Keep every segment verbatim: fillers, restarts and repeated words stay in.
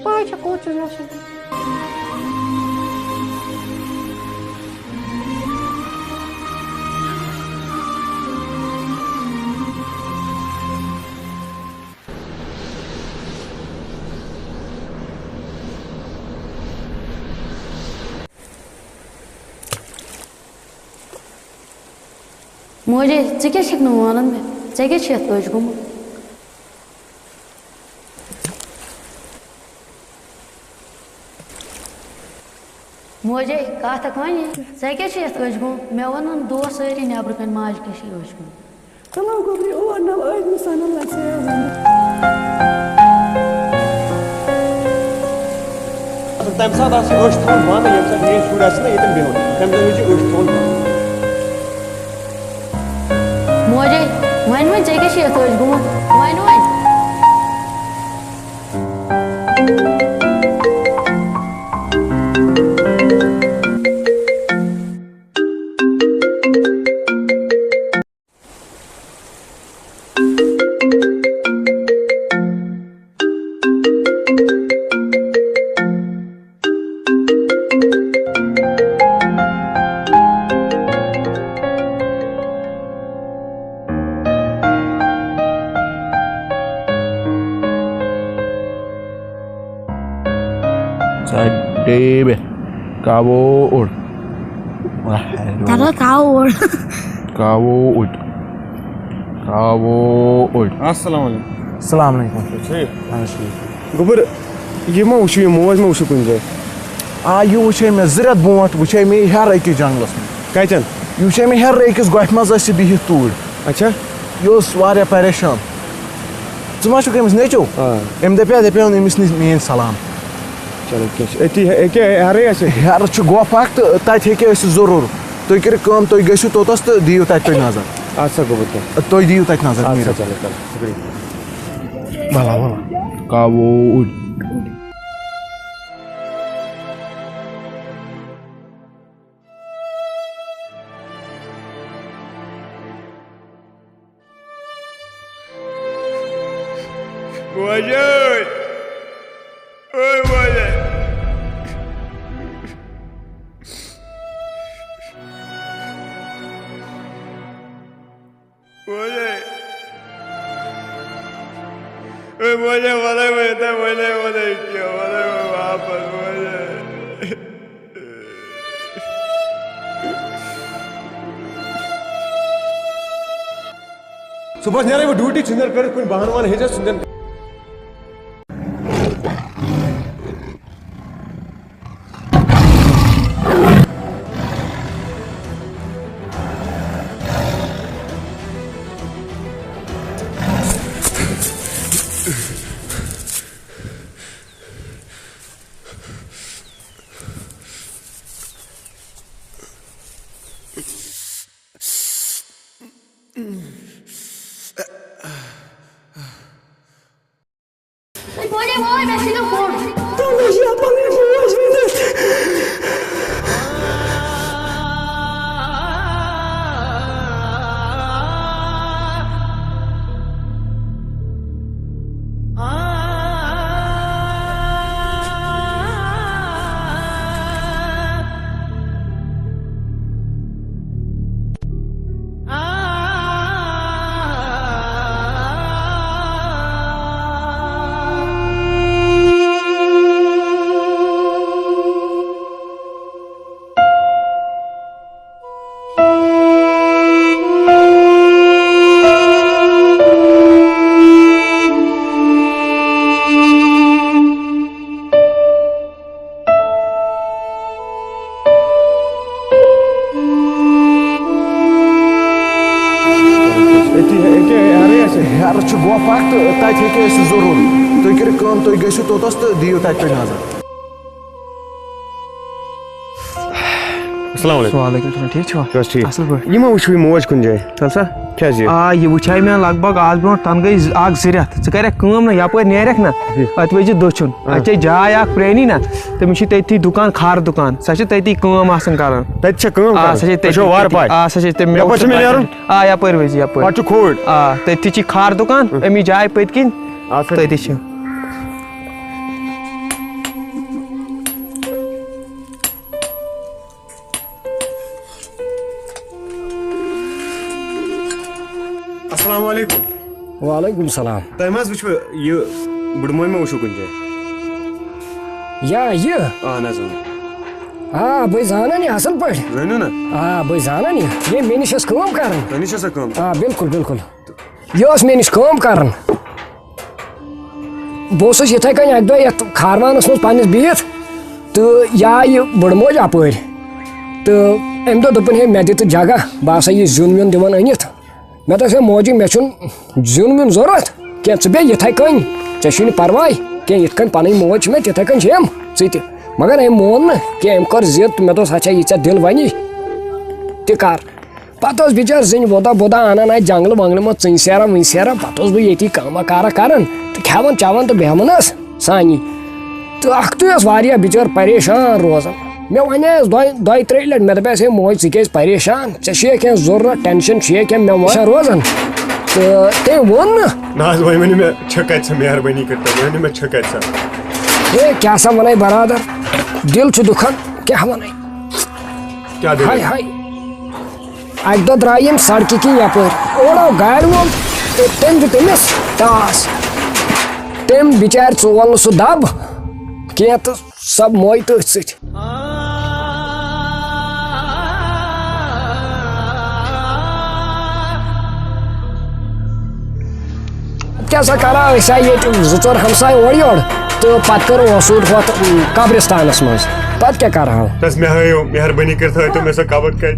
پاے چھا کوٚت چھُ گژھُن؟ موجے، ژٕ کیٛاہ چھَکھ نہٕ وَنان مےٚ؟ ژےٚ کیٛاہ چھُ یَتھ أچھ گوٚمُت؟ موجے، کَتھ ہا وَنہِ؟ ژےٚ کیٛاہ چھِ یَتھ أچھ گوٚمُت؟ مےٚ ووٚنُن دوس سٲری نٮ۪برٕ کَنہِ ماجہِ کیٛاہ چھِ أچھ گوٚمُت۔ چلو گوٚبرِ، اور نہ أچھ نہٕ سَنان لَژھِ۔ اَصٕل، تَمہِ ساتہٕ آسہِ أچھ تھاوُن بنٛد، ییٚمہِ ساتہٕ میٛٲنۍ شُرۍ آسہِ نہ ییٚتٮ۪ن بِہُن، تَمہِ دۄہ ہیٚکہِ أچھ تھاوُن بنٛد۔ موجے، وۄنۍ وۄنۍ ژےٚ کیٛاہ چھِ یَتھ أچھ گوٚمُت؟ وۄنۍ وۄنۍ۔ ژَٹے مےٚ۔ کاوو اوٚڑ۔ واہ، تَلہٕ کاوو اوٚڑ۔ کاوو اوٚڑ۔ کاوو اوٚڑ۔ السلام علیکم۔ السلام علیکم۔ ٹھیٖک۔ اَہَن حظ ٹھیٖک۔ گوٚبُر، یہِ ما وٕچھِو، یہِ موج ما وٕچھِو کُنہِ جایہِ؟ آ، یہِ وٕچھے مےٚ زٕ رٮ۪تھ برونٛٹھ، وٕچھے مےٚ یہِ ہیٚرٕ أکِس جنٛگلَس منٛز۔ کَتٮ۪ن؟ یہِ وٕچھے مےٚ ہیٚرٕ أکِس گۄپھِ منٛز ٲس یہِ بِہِتھ توٗرۍ۔ اچھا۔ یہِ اوس واریاہ پریشان۔ ژٕ ما چھُکھ أمِس نیٚچو؟ آ۔ أمۍ دَپیٛاو، دَپیٛاو أمِس نِش میٛٲنۍ سلام۔ چلو، کینٛہہ چھُ۔ أتی ہے-، أکیٛاہ ہیٚرَے آسہِ؟ ہیٚرٕ چھُ گۄپھ اَکھ تہٕ تَتہِ ہیٚکہِ ٲسِتھ ضروٗر۔ تُہۍ کٔرِو کٲم، تُہۍ گٔژھِو توٚتَس تہٕ دِیِو تَتہِ تُہۍ نظر۔ اَدٕ سا گوٚبُر کینٛہہ۔ تُہۍ دِیِو تَتہِ نظر، اَدٕ سا، نیٖرِو۔ چلو، چلو، شُکریہ۔ بَلا، بَلا۔ کاوو۔ موجود! اوے موجود! موجود! اوے موجود، وَلَے وَلَے، وَلَے وَلَے، کیٛاہ وَلَے وَلَے واپس، موجود! صُبحس نیرے بہٕ ڈیوٹی، ژھٕنٛدر کٔرِتھ کُنہِ بہانہٕ وہانہٕ ہیٚژیٚس ژھٕنٛدر۔ أتی ہے، أکیٛاہ ہے، ہیٚرَے آسہِ۔ ہیٚرٕ چھُ گۄپھ اَکھ تہٕ تَتہِ ہیٚکہِ ٲسِتھ ضروٗر۔ تُہۍ کٔرِو کٲم، تُہۍ گٔژھِو توٚتَس تہٕ دِیِو تَتہِ تُہۍ نظر۔ السلام علیکم۔ وعلیکم السلام، ٹھیٖک چھِوا؟ بس ٹھیٖک۔ اَصٕل پٲٹھۍ۔ یہِ ما وٕچھوٕے موج کُنہِ جایہِ؟ تَلہٕ سا۔ کیٛازِ؟ آ، یہِ وٕچھے مےٚ لگ بگ آز برونٛٹھ تَنہٕ گٔے زٕ، اَکھ زٕ رٮ۪تھ۔ ژٕ کَرٮ۪کھ کٲم نہ، یَپٲرۍ نیرَکھ نہ، ٹھیٖک۔ اَتہِ وٲتۍ زِ دٔچھُن۔ آ۔ اَتہِ چھے جاے اَکھ پرٛٲنی نہ، تٔمِس چھِ تٔتھی دُکان، کھارٕ دُکان۔ سۄ چھِ تٔتی کٲم آسان کَران۔ تَتہِ چھےٚ کٲم آ، کَران؟ سۄ چھے تۄہہِ چھو تٔتی، وارٕ پاے؟ آ، سۄ چھے تٔمۍ مےٚ یَپٲرۍ چھُ ووٚن مےٚ تَتہِ۔ نیرُن؟ آ، یَپٲرۍ وٲتۍ زِ، یَپٲرۍ۔ پَتہٕ چھُ کھوٗر۔ آ، تٔتھی چھِ کھارٕ دُکان، آ، سۄ اَمی جایہِ پٔتۍ کِنۍ۔ آ، سۄ تٔتی چھِ۔ وعلیکم السلام۔ تۄہہِ ما حظ وٕچھوٕ یہِ بٕڈٕ مٲمۍ ما وٕچھوٕ کُنہِ جایہِ؟ یا یہِ؟ اہن حظ اۭں۔ آ، بہٕ زانان یہِ اصل پٲٹھۍ۔ زٲنِو نا؟ آ، بہٕ زانان یہِ۔ ییٚمۍ مےٚ نِش ٲس کٲم کران۔ تۄہہِ نِش ٲسا کٲم؟ آ، بالکل، بالکل۔ یہِ اوس مےٚ نِش کٲم کران۔ بہٕ اوسُس یِتھے کٔنۍ اکہِ دۄہ یتھ کھارمانس منٛز پننِس بِہِتھ، تہٕ یہِ آیہِ یہِ بٕڈٕ موج اپٲرۍ۔ تہٕ أمۍ دوٚپ، دوٚپُن، ہے، مےٚ دِ تہٕ جگہ، بہٕ آسا یہِ زیُن ویُن دِوان أنِتھ۔ مےٚ دوٚپُس، ہے موجی، مےٚ چھُنہٕ زیُن ویُن ضوٚرَتھ کینٛہہ، ژٕ بیٚہہ یِتھَے کٔنۍ، ژےٚ چھُے نہٕ پَرواے کینٛہہ، یِتھ کٔنۍ پَنٕنۍ موج چھِ مےٚ، تِتھَے کٔنۍ چھِ یِم ژٕ تہِ۔ مگر أمۍ مون نہٕ کینٛہہ، أمۍ کوٚر ضِد تہٕ مےٚ دوٚپُس، اچھا، یہِ ژےٚ دِل وَنی، تہِ کَر۔ پَتہٕ اوس بِچار زٔنۍ وۄدا بۄدا اَنان اَتہِ جنٛگلہٕ ونٛگلہٕ منٛز ژٕنۍ سیرا وٕنۍ سیرا، پَتہٕ اوسُس بہٕ ییٚتی کٲمہ کارہ کَران تہٕ کھٮ۪وان چٮ۪وان تہٕ بیٚہوان حظ سانی۔ تہٕ اکھتُے ٲس واریاہ بِچٲر پریشان روزان۔ مےٚ وَنیس دۄیہِ دۄیہِ ترٛیٚیہِ لَٹہِ، مےٚ دَپیس، ہے موج، ژٕ کیٛازِ پریشان؟ ژےٚ چھُیا کینٛہہ ضروٗرت، ٹینشن چھُیا کینٛہہ؟ مےٚ وَن روزان۔ تہٕ تٔمۍ ووٚن نہٕ۔ نہ حظ، وۄنۍ ؤنِو مےٚ، چھےٚ کَتہِ سۄ مہربٲنی کٔرِتھ؟ وۄنۍ ؤنِو مےٚ، چھےٚ کَتہِ سۄ؟ ہے، کیٛاہ سا وَنَے برادر؟ دِل چھُ دُکھان، کیٛاہ وَنَے؟ کیٛاہ دٔلیٖل؟ ہاے ہاے۔ اکہِ دۄہ درٛاے یِم سڑکہِ کِنۍ یپٲرۍ، اورٕ آو گاڑِ وول تہٕ تٔمۍ دیُت أمِس ٹاس۔ تٔمۍ بِچارِ ژول نہٕ سُہ دب کینٛہہ تہٕ سۄ موے تٔتھۍ سۭتۍ۔ کیٛاہ سا کرو أسۍ؟ آے ییٚتہِ زٕ ژور ہمساے اورٕ یورٕ تہٕ پتہٕ کٔر اوسوٗر ہۄتھ، اُم، قبرستانس منٛز۔ پتہٕ کیٛاہ کرہو؟ بس مےٚ ہٲیِو، مہربٲنی کٔرِتھ ہٲیتو مےٚ سۄ قبر کتہِ۔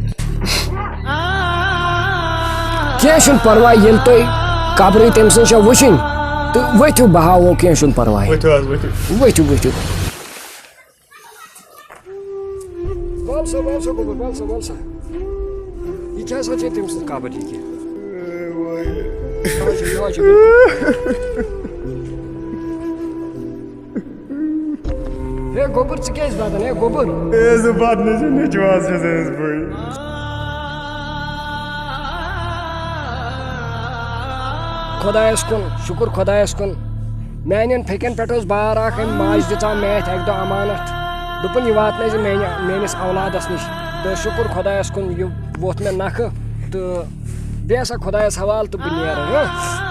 کینٛہہ چھُنہٕ پرواے، ییٚلہِ تۄہہِ قبرٕے تٔمۍ سٕنٛز چھےٚ وٕچھِنۍ تہٕ ؤتھِو، بہٕ ہاوو، کینٛہہ چھُنہٕ پرواے۔ ؤتھِو حظ، ؤتھِو۔ ؤتھِو، ؤتھِو۔ وَل سا، وَل سا، گوٚبُر، وَل سا، وَل سا۔ یہِ کیٛاہ سا چھےٚ تٔمۍ سٕنٛز قبر یہِ کیٛاہ؟ یِہوٚے چھُ، یِہوٚے چھُ، بِلکُل۔ ہے گوٚبُر، ژٕ کیٛازِ ودان؟ ہے گوٚبُر۔ اے، زٕ بدنہٕ چھِ نیٚچوٗ حظ چھُس أمِس بٕے۔ خۄدایَس کُن، شُکُر خۄدایَس کُن۔ میٛانٮ۪ن پھیٚکٮ۪ن پٮ۪ٹھ اوس بار اَکھ، أمۍ ماجہِ دِژاو مےٚ اَتھِ اَکہِ دۄہ اَمانَتھ۔ دوٚپُن، یہِ واتنٲیزِ میٛانہِ، میٛٲنِس اولادَس نِش۔ تہٕ شُکُر خۄدایَس کُن، یہِ ووٚتھ مےٚ نَکھٕ۔ تہٕ بیٚیہِ ہسا خۄدایَس حوالہٕ تہٕ بہٕ نیرٕ، ہہ۔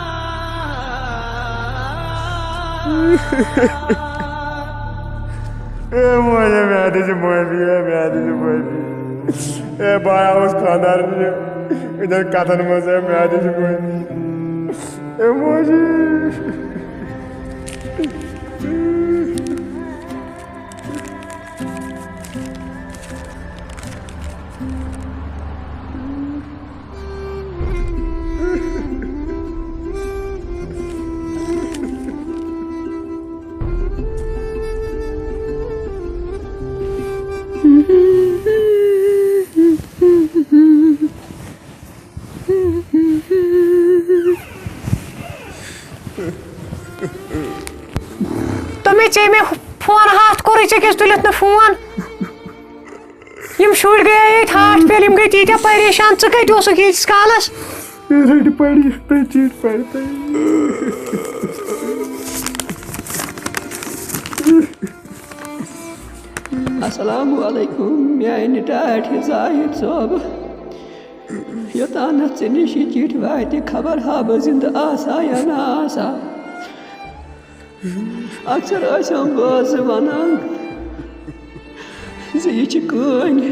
اے موجے، مےٚ دِ ژٕ معٲفی، اے مےٚ دِ ژٕ معٲفی۔ اے بہٕ آوُس خانٛدارنہِ ہٕنٛدٮ۪ن کتھن منٛز، اے مےٚ دِ ژٕ معٲفی۔ اے موجے۔ تۄہہِ مےٚ ژےٚ مےٚ فون ہاتھ کوٚرُے، ژےٚ کیٛازِ تُلِتھ نہٕ فون؟ یِم شُرۍ گٔیے ییٚتہِ ہاسپِٹل، یِم گٔے تیٖتیٛاہ پریشان۔ ژٕ کَتہِ اوسُکھ ییٖتِس کالَس؟ رٔٹۍ پَرِ، تٔتھۍ چیٖٹھۍ پَرِ تَتہِ۔ السلام علیکم میانہِ ٹاٹھہِ زاہد صٲب، یوٚتانَتھ ژےٚ نِش یہِ چِٹھۍ واتہِ، خبر ہا بہٕ زِندٕ آسا یا نہ آسا۔ اکثر ٲسۍ یِم بٲژٕ وَنان زِ یہِ چھِ کٲنۍ۔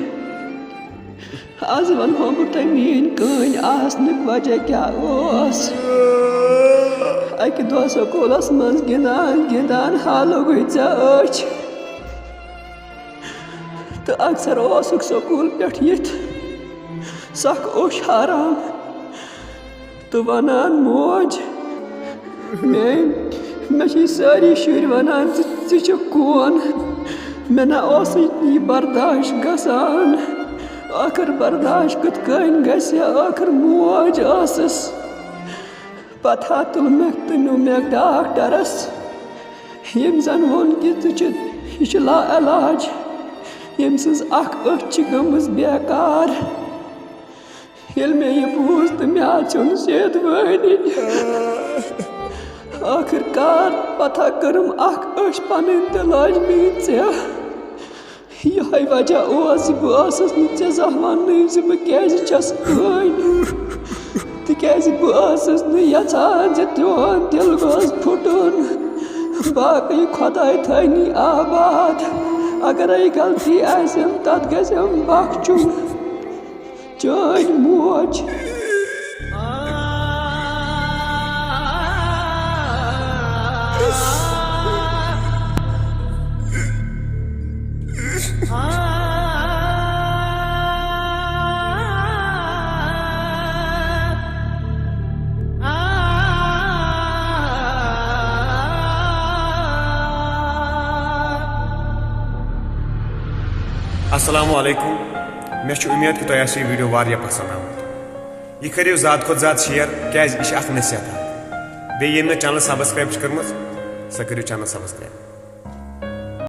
از ونہو بہٕ تۄہہِ میٲنۍ کٲنۍ آسنُک وجہ کیٛاہ اوس۔ اکہِ دۄہ سکوٗلس منٛز گِنٛدان گِنٛدان ہا لوٚگُے ژےٚ أچھ۔ تہٕ اکثر اوسُکھ سکوٗل پٮ۪ٹھ یِتھ سکھ اوٚش ہاران۔ تہٕ وَنان، موج، میٛٲنۍ، مےٚ چھِ سٲری شُرۍ وَنان زِ ژٕ چھُکھ کون۔ مےٚ نہ اوسُے یہِ برداش گژھان۔ ٲخٕر برداش کِتھ کٔنۍ گژھِ؟ ٲخٕر موج ٲسٕس۔ پَتہٕ ہا تُل مےٚ تہٕ نیوٗ مےٚ ڈاکٹرَس، ییٚمۍ زَن ووٚن کہِ ژٕ چھُ، یہِ چھُ لا علاج، ییٚمۍ سٕنٛز اَکھ أچھ چھِ گٔمٕژ بیکار۔ ییٚلہِ مےٚ یہِ بوٗز تہٕ مےٚ آو ژھیوٚن سیدوٲنی۔ ٲخٕر کار پتھا کٔرٕم اکھ أچھ پنٕنۍ تہٕ لٲج میٛٲنۍ ژےٚ۔ یِہوٚے وجہ اوس زِ بہٕ ٲسٕس نہٕ ژےٚ زانٛہہ وننٕے زِ بہٕ کیٛازِ چھَس کٲنۍ۔ تِکیٛازِ کیٛازِ بہٕ ٲسٕس نہٕ یژھان زِ چون دِل گوٚژھ پھُٹُن۔ باقٕے خۄداے تھٲینی آباد۔ اگرے غلطی آسٮ۪م، تتھ گژھٮ۪م بخچُن۔ چٲنۍ موج۔ السلام علیکم۔ مےٚ چھُ اُمید کہِ تۄہہِ آسہِ یہِ video واریاہ پسنٛد آمُت۔ یہِ کٔرِو زیادٕ کھۄتہٕ زیادٕ share، کیٛازِ یہِ چھِ اکھ نصیحت اکھ۔ بیٚیہِ ییٚمۍ نہٕ channel subscribe چھِ کٔرمٕژ، سۄ کٔرِو channel subscribe۔